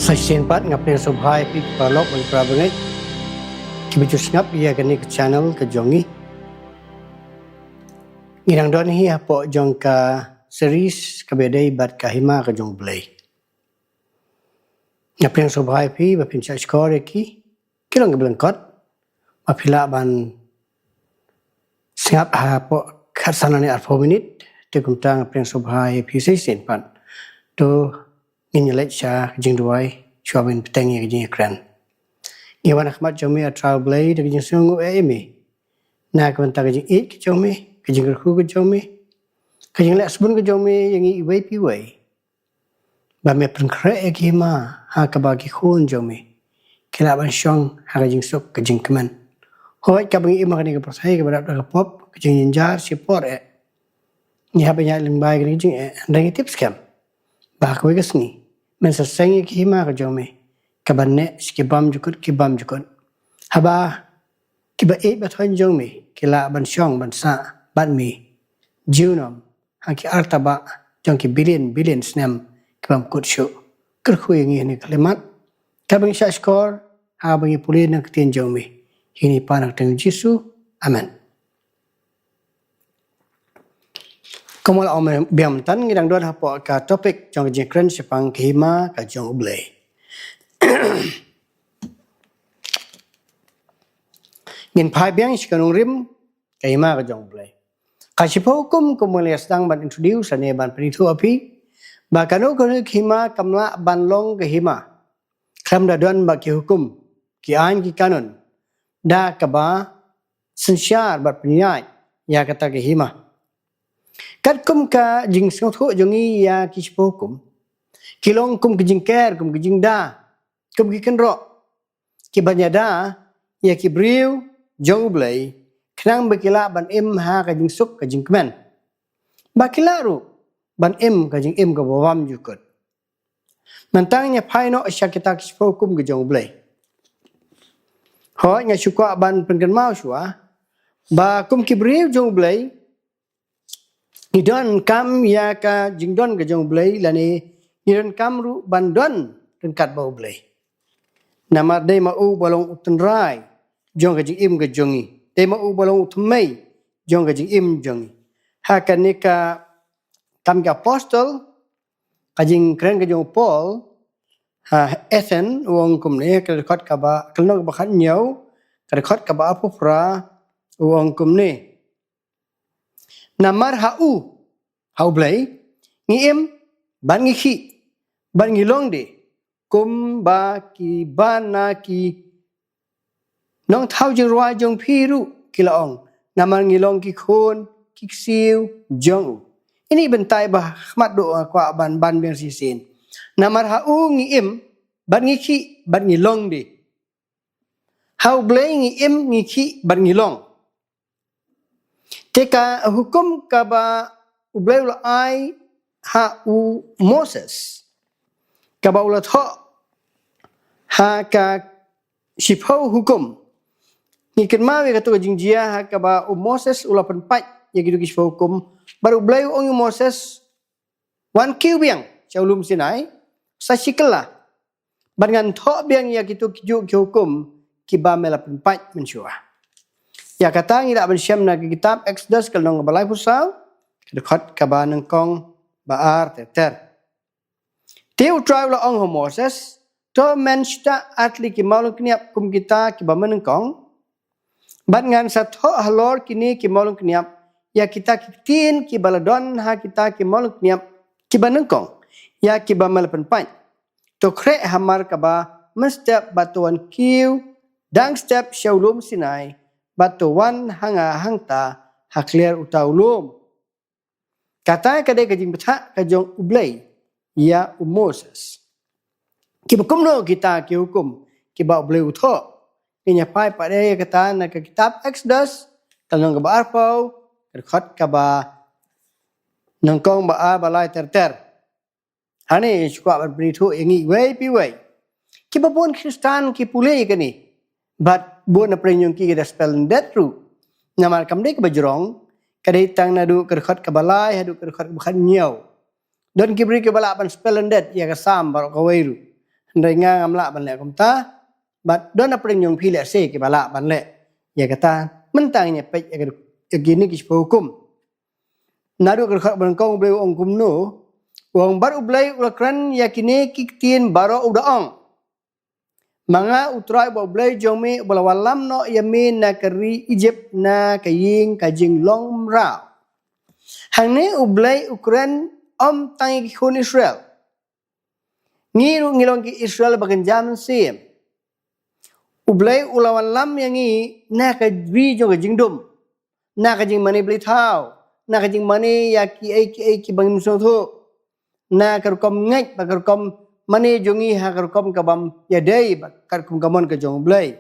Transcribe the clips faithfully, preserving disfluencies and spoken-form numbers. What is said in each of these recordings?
Sa shisien pat nga pdiang sngewbha ïa phi ki paralok bad ki parabangeit kiba ju sngap ïa kane ka channel ka jong ngi. Ngi dang don hi hapoh jong ka series kaba dei bad ka hima ka jong U Blei. Nga pdiang sngewbha ïa phi ba phin shah shkor ïa ki ki long kiba lyngkot ba phi lah ban sngap hapoh khatsan ne arphew minit. Te kumta nga pdiang sngewbha ïa phi sa shisien pat. To ngin ïa leit sha ka jingduwai shuwa ban bteng ïa ka jingïakren. Ngi wan ha khmat jong me, A Trai U Blei, da ka jingsngewnguh ïa me na ka bynta ka jingïeit ka jong me, ka jingkyrkhu ka jong me, ka jingleh sbun ka jong me ïa ngi iwei pa iwei. Ba me pynkhreh ïa ki hima ha kaba ki khun jong me ki lah ban shong ha ka jingsuk ka jingkmen. Hooid, kaba ngi im ha kane ka pyrthei kaba dap da ka pop, ka jingjynjar shipor eh, ngi hap ban ïaid lyngba ïa kane ka jingeh, hynrei ngi tip skhem ba ha kawei ka sngi men sa seng ïa ki hima ka jong me kaba neh sha ki bymjukut ki bymjukut, haba kiba ïeit ba thoiñ jong me ki lah ban shong ban sah bad me junom ha ki artabah jong ki billion billion snem ki bym kut shuh. Kyrkhu ïa ngi ha kane ka khyllipmat kaba ngi shah shkor, haba ngi pule na ka ktien jong me. Ngi pan ha ka kyrteng U Jisu. Amen. Kumba la ong biang mynta, ngi dang don hapoh ka topic jong ka jingkren shaphang ka hima ka jong U Blei. Ngin phai biang sha ka nongrim ka hima ka jong U Blei. Ka Shiphew Hukum kumba la sdang ban introduce ne ban pynithuh ïa phi ba kano kano ka hima kam lah ban long ka hima khlem da don ba ki hukum, ki aiñ, ki kanun da kaba synshar bad pynïaid ïa kata ka hima. Katkum ka jingsngewthuh jong ngi ïa ki Shiphew Hukum, ki long kum ka jingker, kum ka jingda, kum ki kynroh kiban ïada ïa ki briew jong U Blei khnang ba ki lah ban im ha ka jingsuk ka jingkmen, ba ki lah ruh ban im ka jingim kaba bymjukut. Mynta ngin ïa phai noh sha kita ki Shiphew Hukum ka jong U Blei. Hooid, nga shu kwah ban pynkynmaw shuwa ba kum ki briew jong U Blei ngi donkam ïa ka jingdon ka jong U Blei, lane ngi donkam ruh ban don ryngkat bad U Blei. Namar dei ma u ba long u tynrai jong ka jingim ka jong ngi, dei ma u ba long u thymmei jong ka jingim jong ngi. Ha kane ka Kam ki Apostol, ka jingkren ka jong u Paul ha Athens, u ong kumne, ka dkhot kaba, ka lynnong kaba khathynñiew, ka dkhot kaba arphew phra, u ong kumne: Namar ha u, ha U Blei, ngi im bad ngi khih bad ngi long de, kumba kiba na ki nongthaw jingrwai jong phi ruh ki la ong, namar ngi long ki khun ki ksiew jong u. Ini bynta ba ha khmat duh nga kwah ban ban biang shisien. Namar ha u ngi im bad ngi khih bad ngi long de. Ha U Blei ngi im, ngi khih bad ngi long. Te ka hukum kaba U Blei u la ai ha u Moses, kaba u la thoh ha ka Shiphew Hukum, ngi kynmaw ïa kato ka jingjia ha kaba u Moses u la pynpait ïa kito ki Shiphew Hukum. Bad U Blei u ong ïa u Moses, wan kiew biang sha u lum Sinai sa shi kylla, bad ngan thoh biang ïa kito kijuh ki hukum kiba me la pynpait mynshuwa. Ïa kata ngi lah ban shem na ka kitab Exodus, ka lynnong kaba laiphew saw, ka dkhot kaba nyngkong ba ar ter ter. Te U Trai u la ong ha u Moses, to men shtah ar tylli ki mawlyngkniap kum kita kiba mynnyngkong, bad ngan sa thoh halor kine ki mawlyngkniap ïa kita ki ktien kiba la don ha kita ki mawlyngkniap kiba nyngkong, ïa kiba me la pynpait. To khreh hamar kaba mynstep bad to wan kiew dang step sha u lum Sinai, bad to wan ha nga hangta ha kliar uta u lum. Kata ka dei ka jingbthah ka jong U Blei ïa u Moses. Kiba kumno kita ki hukum kiba U Blei u thoh? Ngin ïa phai pat ïa kata na ka kitab Exodus, ka lynnong kaba arphew, ka dkhot kaba nyngkong ba ar ba lai ter ter. Hangne shu kwah ban pynithuh ïa ngi iwei pa iwei. Kiba bun Khristan ki pule ïa kane, bad bun na pdeng jong ki ki da spell undet ruh. Namar kam dei kaba jrong, ka dei tang naduh ka dkhot kaba lai haduh ka dkhot kaba khathynñiew. Don ki briew kiba lah ban spell undet ïa ka Salm baroh kawei ruh. Hynrei nga ngam lah ban leh kumta, bad don na pdeng jong phi lehse kiba lah ban leh ïa kata. Mynta ngin ïa peit ïa ka, ïa kine ki shiphew hukum. Naduh ka dkhot ba nyngkong U Blei u ong kumno? U ong, bad U Blei u la kren ïa kine ki ktien baroh u da ong, ma nga U Trai uba U Blei jong me uba la wallam noh ïa me na ka ri Egypt na ka ïing ka jinglong mraw. Hangne U Blei u kren ym tang ïa ki khun Israel. Ngi ruh ngi long ki Israel ba kynja mynsiem. U Blei u la wallam ïa ngi na ka ri jong ka jingdum, na ka jingmane blei thaw, na ka jingmane ïa kiei kiei kiba ngim sngewthuh, na ka rukom ngeit bad ka rukom mane jong ngi ha ka rukom kabym ïadei bad ka rukom kamon ka jong U Blei.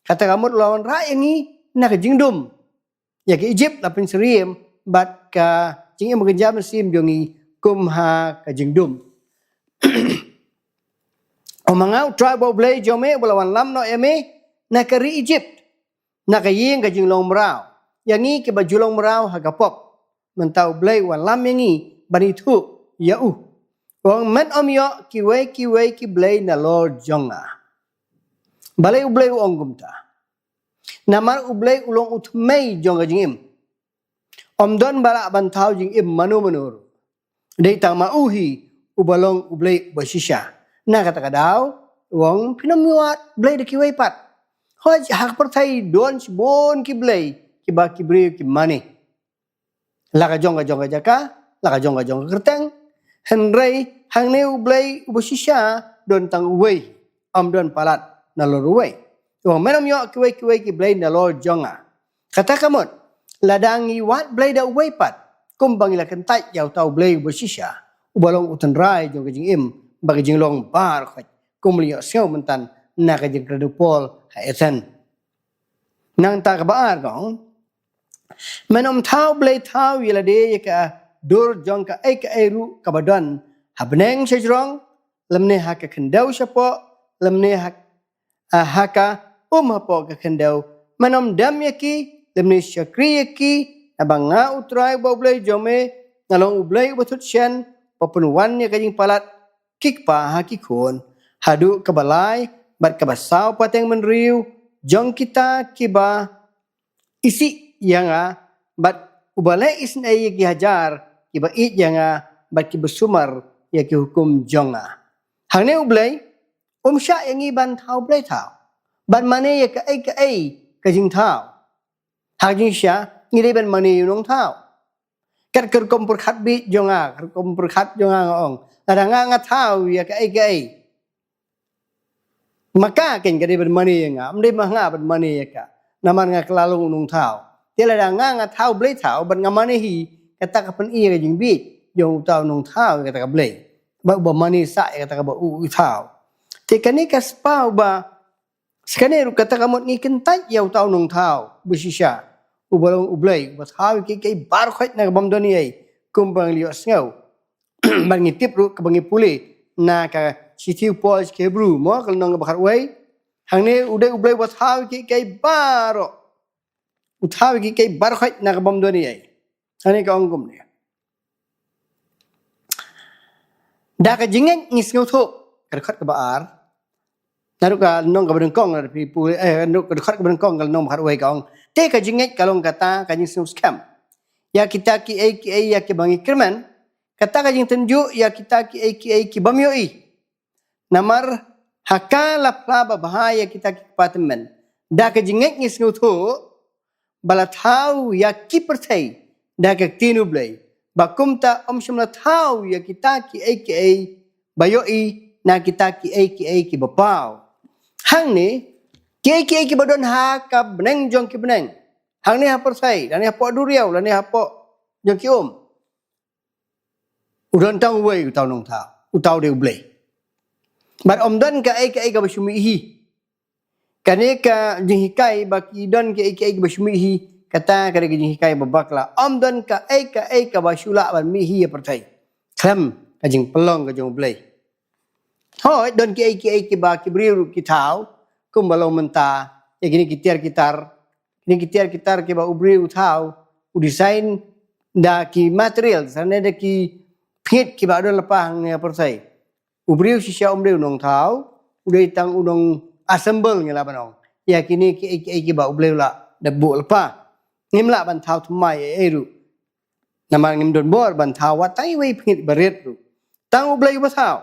Kata ka mut u la wanrah ïa ngi na ka jingdum, ïa ka Egypt la pynsyriem bad ka jingim ba kynja mynsiem jong ngi kum ha ka jingdum. U ong, ma nga U Trai uba U Blei jong me uba la wallam noh ïa me na ka ri Egypt, na ka ïing ka jinglong mraw, ïa ngi kiba ju long mraw ha ka pop. Mynta U Blei u wallam ïa ngi ban ithuh ïa u. U ong, men ym ïoh kiwei kiwei ki blei nalor jong nga. Balei U Blei u ong kumta? Namar U Blei u long u thymmei jong ka jingim. Ym don ba lah ban thaw jingim mano mano ruh. Dei tang ma u hi uba long U Blei uba shisha. Na kata ka daw u ong, phin ym wad blei da kiwei pat. Hooid, ha ka pyrthei don shibun ki blei kiba ki briew ki mane, la ka jong ka jong ka jaka, la ka jong ka jong ka kyrteng. Hynrei hangne U Blei uba shisha don tang uwei, ym don palat nalor uwei. U ong, men ym ïoh kiwei kiwei ki blei nalor jong nga. Kata ka mut, lada ngi wad blei da uwei pat, kumba ngi la kyntait ïa uta U Blei uba shisha, uba long u tynrai jong ka jingim bad ka jinglong baroh, kumba la ïohsngew mynta na ka jingkren u Paul ha Athens. Nangta kaba ar ka ong, men ym thaw blei thaw ïa lade ïa ka dur jong kaei kaei ruh kaba don ha bneng shajrong, lymne ha ka khyndew shapoh, lymne ha, ah, ha ka um hapoh ka khyndew. Men ym dem ïa ki, lymne shakri ïa ki, naba nga U Trai uba U Blei jong me nga long U Blei uba thut shen, uba pynwan ïa ka jingpalat ki kpa ha ki khun, haduh kaba lai bad kaba saw pateng bynriew jong kita kiba isih ïa nga, bad uba leh isynei ïa ki hajar kiba ïeit ïa nga, bad kiba sumar ïa ki hukum jong nga. Hangne U Blei um shah ïa ngi ban thaw blei thaw, ban mane ïa kaei kaei ka jingthaw. Ha ka jingshisha ngi dei ban mane ïa u nongthaw. Kat ka rukom pyrkhat bit jong nga, ka rukom pyrkhat jong nga nga ong, lada nga nga thaw ïa kaei kaei, ma ka keiñ ka dei ban mane ïa nga, ym dei ma nga ban mane ïa ka. Namar nga kylla long u nongthaw. Te lada nga nga thaw blei thaw bad nga mane hi, kata ka pyni ïa ka jingbit jong uta u nongthaw ïa kata ka blei, bad uba mane sah ïa kata kaba u u thaw. Te kane ka spah uba, sa kane ruh kata ka mut ngi kyntait ïa uta u nongthaw uba shisha, uba long U Blei uba thaw ïa kiei kiei baroh na ka bym don ei ei, kumba ngi la ïohsngew. Bad ngi tip ruh kaba ngi pule na ka shithi u Paul sha ki Hebru, mo, ka lynnong kaba khatwei. Hangne u dei U Blei uba thaw ïa kiei kiei baroh. U thaw ïa kiei kiei baroh na ka bym don ei ei. Hangne ka ong kumne, da ka jingngeit ngi sngewthuh, ka dkhot kaba ar. Naduh ka lynnong kaba nyngkong, lada phi pule, eh, naduh ka dkhot kaba nyngkong ka lynnong ba khatwei ka ong, te ka jingngeit ka long kata ka jingsngewskhem ïa kita kiei kiei ïa kiba ngi kyrmen, kata ka jingtynjuh ïa kita kiei kiei ki bym ïohi. Namar ha ka la phla babha ïa kita ki kpa tymmen. Da ka jingngeit ngi sngewthuh ba la thaw ïa ki pyrthei da ka ktien U Blei, ba kumta ym shym la thaw ïa kita kiei kiei ba ïohi na kita kiei kiei kiba paw. Hangne, kiei kiei kiba don ha ka bneng jong ki bneng, hangne ha pyrthei, lane hapoh duriaw, lane hapoh jong ki um, u don tang uwei uta u nongthaw, uta u dei U Blei. Bad ym don kaei kaei kaba shu mih hi. Kane ka jinghikai ba ki don kaei kaei kaba shu mih hi, kata ka dei ka jinghikai ba bakla. Ym don kaei kaei kaba shu lah ban mih hi ha pyrthei khlem ka jingpynlong ka jong U Blei. Hooid, don kiei kiei kiba ki briew ruh ki thaw, kumba long mynta ïa kine ki tiar ki tar, kine ki tiar ki tar kiba u briew u thaw, u design da ki materials, lane da ki pynïaid kiba don lypa hangne ha pyrthei. U briew shisha um dei u nongthaw, u dei tang u nong assemble ngi lah ban ong. Ïa kine ki, ki, ki ba U Blei u la dep buh lypa. Ngim lah ban thaw thymmai ei ei ruh. Namar ngim don bor ban thaw wat tang iwei i pynïaid barit ruh. Tang U Blei uba thaw.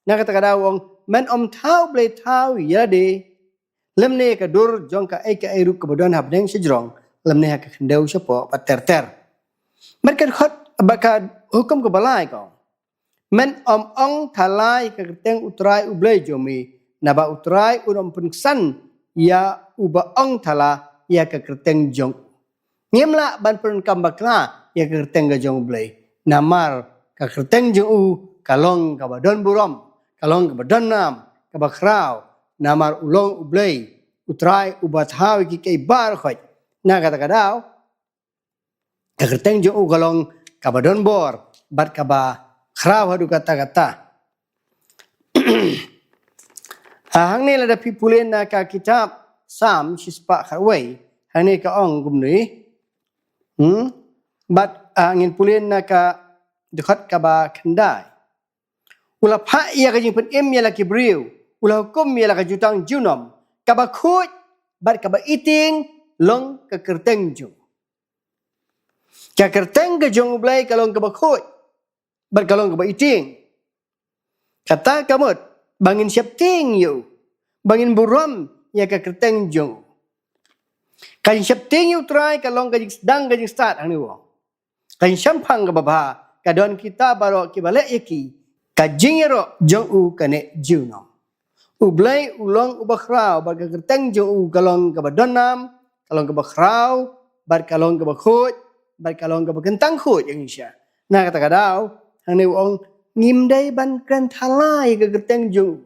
Na kata ka daw u ong, men ym thaw Blei thaw ïa lade. Lymne ka dur jong kaei kaei ruh kaba don ha bneng shajrong, lymne ha ka khyndew shapoh bad ter ter. Bad ka dkhot, bad ka hukum kaba lai ka ong, men ym ong thala ïa ka kyrteng U Trai U Blei jong me, naba U Trai un ym pynksan ïa uba ong thala ïa ka kyrteng jong u. Ngim lah ban pyndonkam bakla ïa ka kyrteng ka jong U Blei. Namar ka kyrteng jong u ka long kaba don burom, ka long kaba don nam, kaba khraw. Namar u long U Blei, U Trai uba thaw ïa kiei kiei baroh khoit. Na kata ka daw, ka kyrteng jong u ka long kaba don bor bad kaba khraw haduh katta katta. Ha, hangne lada phi pule na ka kitab Salm shispah khatwei, hangne ka ong kumne. Hmm? Bad, ah, ngin pule na ka dkhot kaba khyndai. U la phah ïa ka jingpynim ïa la ki briew, u la hukum ïa la ka jutang junom, kaba khuid bad kaba itieng long ka kyrteng jong u. Ka kyrteng ka jong U Blei ka long kaba khuid bad ka long kaba itieng. Kata ka mut ba ngin sheptieng ïa u, ba ngin burom ïa ka kyrteng jong u. Ka jingsheptieng ïa U Trai ka long ka jingsdang ka jingstad, hangne u ong. Ka jingshemphang kaba bha ka don kita baroh kiba leh ïa ki, ka jingïaroh jong u ka neh junom. U Blei u long uba khraw bad ka kyrteng jong u ka long kaba don nam, ka long kaba khraw, bad ka long kaba khuid, bad ka long kaba kyntang khuid ïa ngi sha. Na kata ka daw, hangne u ong, ngim dei ban kren thala ïa ka kyrteng jong u.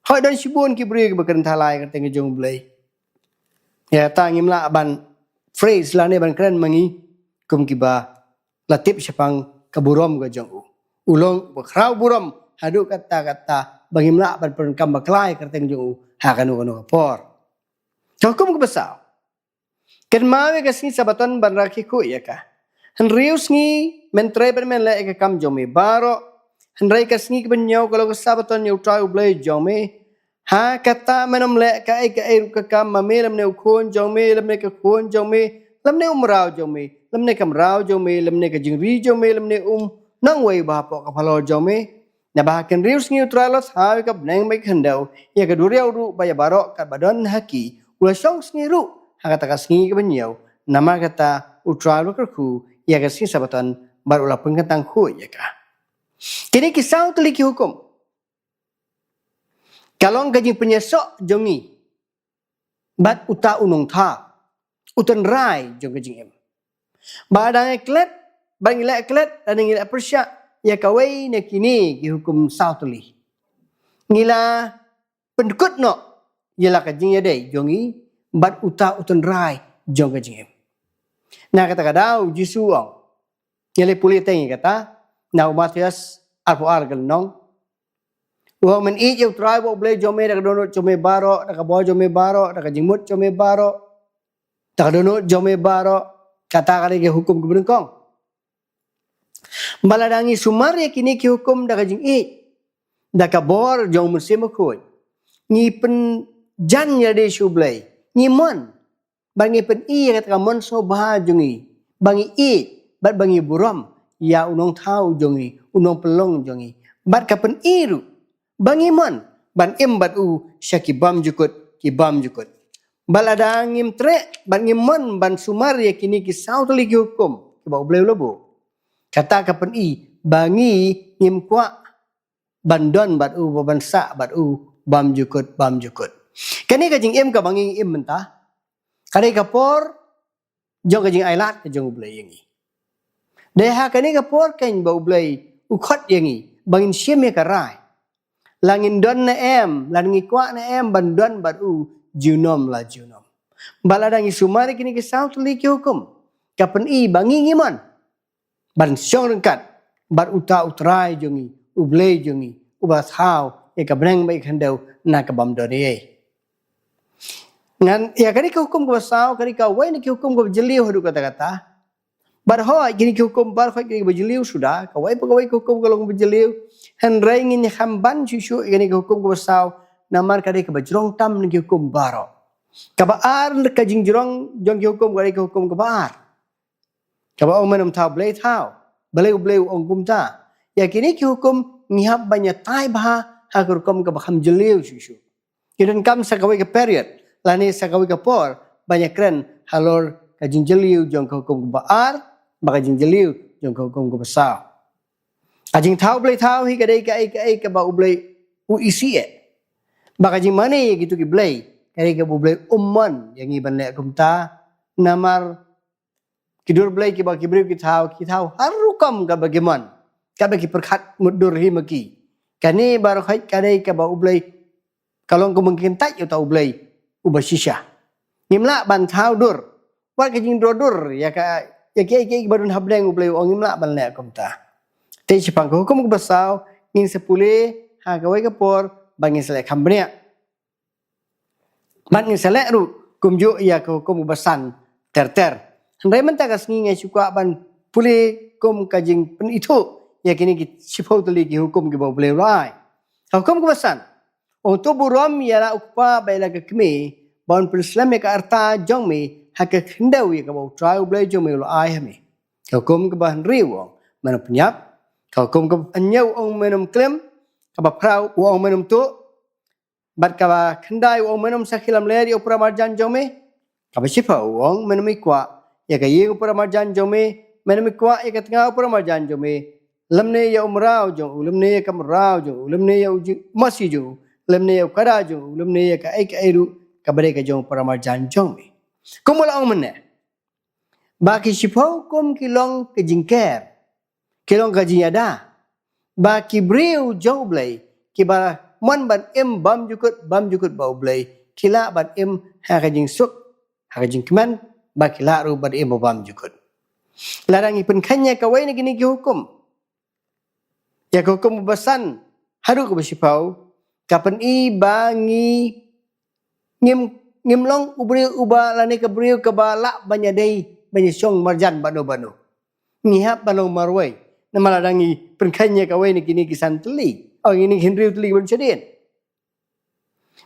Hooid, don shibun ki briew kiba kren thala ïa ka kyrteng ka jong U Blei. Ïa kata ngim lah ban phrase lane ban kren ma ngi kum kiba la tip shaphang ka burom ka jong u. U long uba khraw burom haduh katta katta ba ngim lah ban pyndonkam bakla ïa ka kyrteng jong u ha kano kano ka por. Ka hukum kaba saw. Kynmaw ïa ka sngi Sabaton ban rakhe khuid ïa ka. Hynriew sngi men trei bad men leh ïa ka kam jong me baroh. Hynrei ka sngi kaba hynñiew ka long ka Sabaton ïa U Trai U Blei jong me. Ha kata men ym leh kaei kaei ruh ka kam ma me lymne u khun jong me lymne ka khun jong me lymne u mraw jong me lymne ka mraw jong me lymne ka jingri jong me lymne u nongwei uba hapoh ka phalor jong me. Naba ha ki hynriew sngi U Trai u la thaw ïa ka bneng bad ka khyndew, ïa ka duriaw ruh bad ïa baroh katba don ha ki. U la shong sngi ruh ha kata ka sngi kaba hynñiew. Namar kata U Trai u la kyrkhu ïa ka sngi Sabaton bad u la pynkyntang khuid ïa ka. Kine ki saw tylli ki hukum ka long ka jingpynïasoh jong ngi bad uta u nongthaw, u tynrai jong ka jingim. Ba dang ngi klet, ba ngi leh klet, lane ngi leh pyrshah ïa kawei na kine ki hukum saw tylli, ngi la pynkut noh ïa la ka jingïadei jong ngi bad uta u tynrai jong ka jingim. Na kata ka daw U Jisu u ong, ngi leh pule teng ïa kata na u Mathaios arphew ar ka lynnong. U ong men ïeit ïa U Trai uba U Blei jong me da ka dohnud jong me baroh, da ka bor jong me baroh, da ka jingmut jong me baroh, da ka dohnud jong me baroh. Kata ka dei ka hukum kaba nyngkong. Ba lada ngi sumar ïa kine ki hukum da ka jingïeit, da ka bor jong U Mynsiem Bakhuid, ngi pynjan ïa lade sha U Blei, ngi mon, ba ngi pyni ïa kata ka mon sngewbha jong ngi, ba ngi ïeit bad ba ngi burom ïa u nongthaw jong ngi, u nongpynlong jong ngi. Bad ka pyni ruh ba ngi mon ban im bad u sha ki bymjukut ki bymjukut. Bad lada ngim treh bad ngim mon ban sumar ïa kine ki saw tylli ki hukum kiba U Blei u la buh, kata ka pyni ba ngi ngim kwah ban don bad u, ba ban sah bad u bymjukut bymjukut. Kane ka jingim kaba ngi im mynta, kane ka por jong ka jingailad ka jong U Blei ïa ngi. Dei ha kane ka por keiñ ba U Blei u khot ïa ngi ba ngin shim ïa ka rai. La ngin don ne em, la ngi kwah ne em ban don bad u junom la junom. Bad lada ngi sumar ïa kine ki saw tylli ki hukum, ka pyni ba ngi ngi mon ban shong ryngkat bad uta U Trai jong ngi, U Blei jong ngi, uba thaw ïa ka bneng bad ïa ka khyndew na ka bym don ei ei. Ngan ïa kane ka hukum kaba saw, kane kawei na ki hukum kaba jylliew haduh katta katta. Bad hooid kine ki hukum baroh kine kiba jylliew suda, kawei pa kawei ka hukum ka long kaba jylliew. Hynrei ngin ïa kham ban shuh shuh ïa kane ka hukum kaba saw namar ka dei kaba jrong tam na ki hukum baroh. Kaba ar ka jingjrong jong ki hukum ka dei ka hukum kaba ar. Kaba ong men ym thaw, Blei thaw. Balei U Blei u ong kumta? Ïa kine ki hukum ngi hap ban ïatai bha ha ka rukom kaba kham jylliew shuh shuh. Ngi donkam sa kawei ka period lane sa kawei ka por ban ïakren halor ka jingjylliew jong ka hukum kaba ar bad ka jingjylliew jong ka hukum kaba saw. Ka jingthaw Blei thaw hi ka dei kaei kaei kaba U Blei u isih eh. Bad ka jingmane ïa kitu ki blei ka dei kaba U Blei um mon ïa ngi ban leh kumta. Namar ki dur blei kiba ki briew ki thaw, ki thaw ha rukom kaba ki mon, kaba ki pyrkhat mutdur hi ma ki. Kane baroh hi ka dei kaba U Blei, ka long kum ka kyntait ïa uta U Blei uba shisha. Ngim lah ban thaw dur, wat ka jingdro dur ïa ka, ïa kiei kiei kiba don ha bneng, U Blei u ong ngim lah ban leh kumta. Te shaphang ka hukum kaba saw ngin sa pule ha kawei ka por ba ngin sa leh kham bniah. Bad ngin sa leh ruh kumjuh ïa ka hukum kaba san ter ter. Hynrei mynta ka sngi nga shu kwah ban pule kum ka jingpynithuh ïa kine ki shiphew tylli ki hukum kiba U Blei u la ai. Ka hukum kaba san, ong, to burom ïa la u kpa bad ïa la ka kmie, ba un pynslem ïa ka rta jong me ha ka khyndew ïa kaba U Trai U Blei jong me u la ai ha me. Ka hukum kaba hynriew, ong, men ym pynïap. Ka hukum kaba hynñiew, ong, men ym klim. Kaba phra, ong, men ym tuh. Bad kaba khyndai, ong, men ym sakhi lamler ïa u para marjan jong me. Kaba shiphew, ong, men ym kwah ïa ka ïing u para marjan jong me, men ym kwah ïa ka tnga u para marjan jong me, lymne ïa u mraw jong u, lymne ïa ka mraw jong u, lymne ïa u ji-, masi jong u, lymne ïa u kada jong u, lymne ïa kaei kaei ruh kaba dei ka jong u para marjan jong me. Kumba la ong mynne, ba ki shiphew kum ki long ka jingker, ki long ka jingïada, ba ki briew jong U Blei kiba mon ban im bymjukut, bymjukut bad U Blei, ki lah ban im ha ka jingsuk, ha ka jingkmen, ba ki lah ruh ban im bymjukut. Lada ngi pynkheiñ ïa kawei na kine ki hukum, ïa ka hukum kaba san haduh kaba shiphew, ka pyni ba ngi ngim, ngim long u briew uba lane ka briew kaba lah ban ïadei, ban ïashong marjan bad no bad no. Ngi hap ban long marwei. Namar lada ngi pynkheiñ ïa kawei na kine ki san tylli, oh, kine ki hynriew tylli kiba shadien,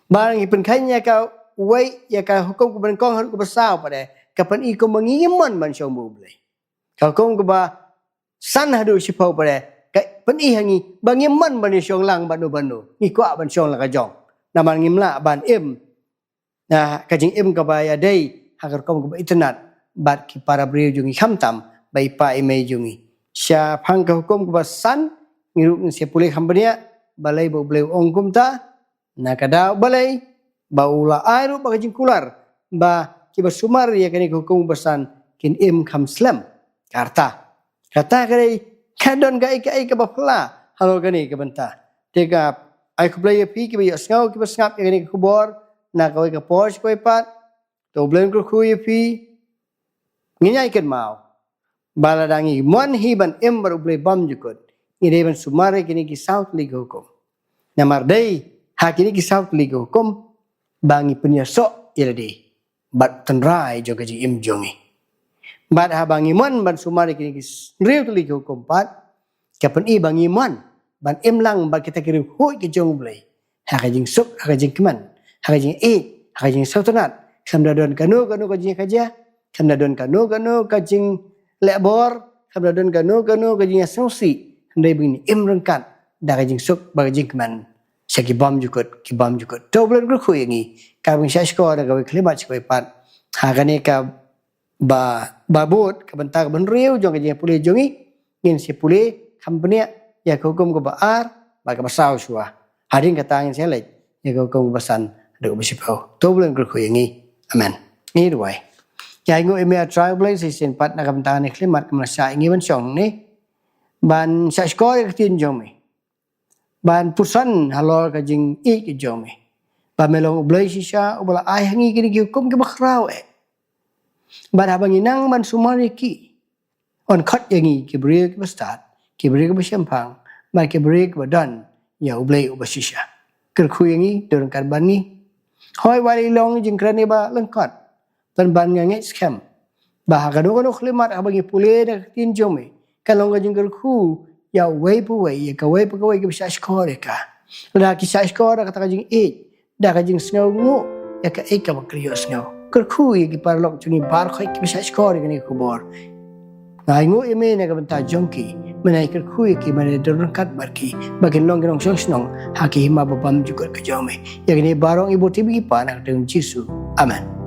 ba ngi pynkheiñ ïa kawei, ïa ka hukum kaba nyngkong haduh kaba saw pat de, ka pyni kumba ngim mon ban shong bad U Blei. Ka hukum kaba san haduh shiphew pat de, ka pyni ha ngi ba ngim mon ban ïashong lang bad no bad no. Ngi kwah ban shong la ka jong. Namar ngim lah ban im, na ka jingim kaba ïadei ha ka rukom kaba itynnad bad ki para briew jong ngi, khamtam bad i pa i mei jong ngi. Shaphang ka hukum kaba san, ngi ruh ngin sa pule kham bniah, balei ba U Blei u ong kumta. Na ka daw balei ba u la ai ruh bad ka jingkular ba kiba sumar ïa kane ka hukum kaba san kin im kham slem. Ka rta, ka rta ka dei, ka don kaei kaei kaba phylla halor kane ka bynta. Te nga ai khublei ïa phi kiba ïohsngew, kiba sngap ïa kane ka khubor na kawei ka por sha kawei pat. To U Blei un kyrkhu ïa phi. Ngin ïai kynmaw ba lada ngi mon hi ban im bad U Blei bymjukut, ngi dei ban sumar ïa kine ki saw tylli ki hukum. Namar dei ha kine ki saw tylli ki hukum ba ngi pynïasoh ïa lade bad tynrai jong ka jingim jong ngi. Bad haba ngi mon ban sumar ïa kine ki hynriew tylli ki hukum pat, ka pyni ba ngi mon ban im lang bad kita ki riewkhuid ki jong U Blei ha ka jingsuk, ha ka jingkmen, ha ka jingïeit, ha ka jingsngewtynnad. Khlem da don kano kano ka jingkajia, khlem da don kano kano ka jingleh bor, khlem da don kano kano ka jingïasngewsih, hynrei ba ngin im ryngkat da ka jingsuk bad ka jingkmen sha ki bymjukut, ki bymjukut. To U Blei un kyrkhu ïa ngi. Kaba ngin shah shkor da kawei ka khyllipmat sha kawei pat ha kane ka ba, ba bud ka bynta kaba hynriew jong ka jingpule jong ngi. Ngin sa pule kham bniah ïa ka hukum kaba ar bad kaba saw shuwa. Hadien kata ngin sa leit ïa ka hukum kaba san haduh kaba shiphew. To U Blei un kyrkhu ïa ngi. Amen. Ngi duwai. Ïa ngi, ïa me A Trai U Blei, sa shisien pat na ka bynta kane ka khyllipmat kaba me la shah ïa ngi ban shong hangne, ban shah shkor ïa ka ktien jong me, ban puson halor ka jingïeit ka jong me. Ba me long U Blei shisha uba la ai ha ngi kine ki hukum kiba khraw eh. Bad haba ngi nang ban sumar ïa ki, un khot ïa ngi ki briew kiba stad, ki briew kiba shemphang, bad ki briew kiba don ïa U Blei uba shisha. Kyrkhu ïa ngi, don ryngkat bad ngi. Hooid, wat la i long jingkren iba lyngkot, pynban nga ngeit skhem ba ha kano kano ka khyllipmat haba ngi pule da ka ktien jong me, kan long ka jingkyrkhu ïa uwei pa uwei, ïa kawei pa kawei kiba shah shkor ïa ka. Lada ki shah shkor da kata ka jingïeit, da ka jingsngew nguh ïa kaei kaba ki la ïohsngew. Kyrkhu ïa ki paralok jong ngi baroh kiba shah shkor ïa kane ka khubor. Nga ai nguh ïa me na ka bynta jong ki, me ai kyrkhu ïa ki, me ai dur ryngkat bad ki, ba kin long ki nongshong shnong ha ka hima ba bymjukut ka jong me. Ïa kine baroh ngi bud ïa phi Kpa, ha ka kyrteng Jisu. Amen.